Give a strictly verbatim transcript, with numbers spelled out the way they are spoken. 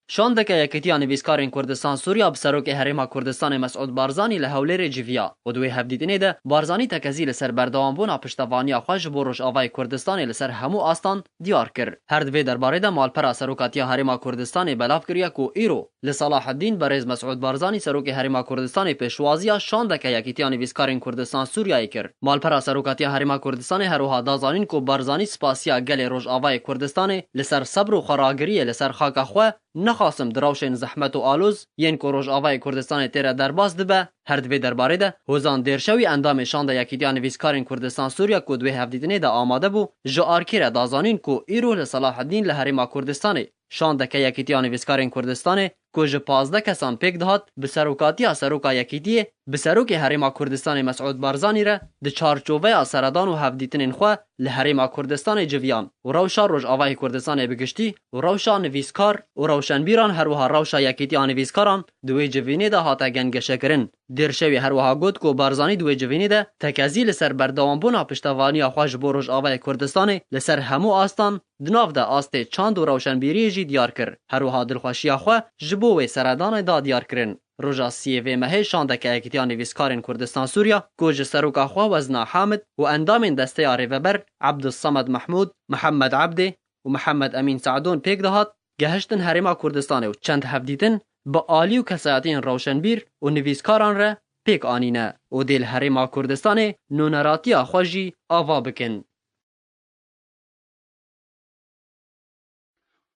Şandeke Yekîtiya Nivîskarên Kurdistan Sûriya bi Serokê Herêma Kurdistanê Mesûd Barzanî li Hewlêrê civiya û di wê hevdîtinê de Barzanî tekezî li ser berdewambûna piştevaniya xwe ji bo Rojavayê Kurdistanê li ser hemû astan diyar kir. Her di vê derbarê de malpera Serokatiya Herêma Kurdistanê belav kiriye ku îro li Salaheddîn berêz Mesûd Barzanî Serokê Herêma Kurdistanê pêşwaziya şandeke Yekîtiya Nivîskarên Kurdistan Sûriyayê kir. Malpera Serokatiya Herêma Kurdistanê her wiha da zanîn ku Barzanî spasiya gelê Rojavayê Kurdistanê li ser sebr û xweragiriyê li ser xaka xwe nexasim di rewşên zehmet û aloz yên ku Rojavayê Kurdistanê tê re derbas dibe. Her di vê derbarê de Hozan Dêrşewî endamê Şanda Yekîtiya Nivîskarên Kurdistan Sûriya ku di wê hevdîtinê de amade bû, ji arkê re da zanîn ku îro li Selaheddîn li Herêma Kurdistanê şandeke Yekîtiya Nivîskarên Kurdistanê ku ji pazdeh kesan pêk dihat, bi serokatiya Seroka Yekîtiyê, bi Serokê Herêma Kurdistanê Mesûd Barzanî re di çarçoveya seredan û hevdîtinên xwe li Herêma Kurdistanê civiyan û rewşa Rojavayê Kurdistanê bi giştî û rewşa nivîskar û rewşenbîran, her wiha rewşa Yekîtiya Nivîskaran di wê civînê de hate gengeşekirin. Dêrşewî her wiha got ku Barzanî di wê civînê de tekezî li ser berdewambûna piştevaniya xwe ji bo Rojavayê Kurdistanê li ser hemû astan, di nav de astê çand û rewşenbîriyê jî diyar kir. Her wiha dilxweşiya xwe ji bo wê seredanê da diyar kirin. Roja siyê vê mehê şandeke Yekîtiya Nivîskarên Kurdistan Sûriya ku ji seroka xwe Wezna Hamid û endamên desteya rêveber Ebdulsamed Mehmûd, Mihemed Ebdê û Mihemed Emîn Se'don pêk dihat, gehiştin Herêma Kurdistanê û çend hevdîtin bi alî û kesayetiyên rewşenbîr û nivîskaran re pêk anîne û dê li Herêma Kurdistanê nûneratiya xwe jî ava bikin.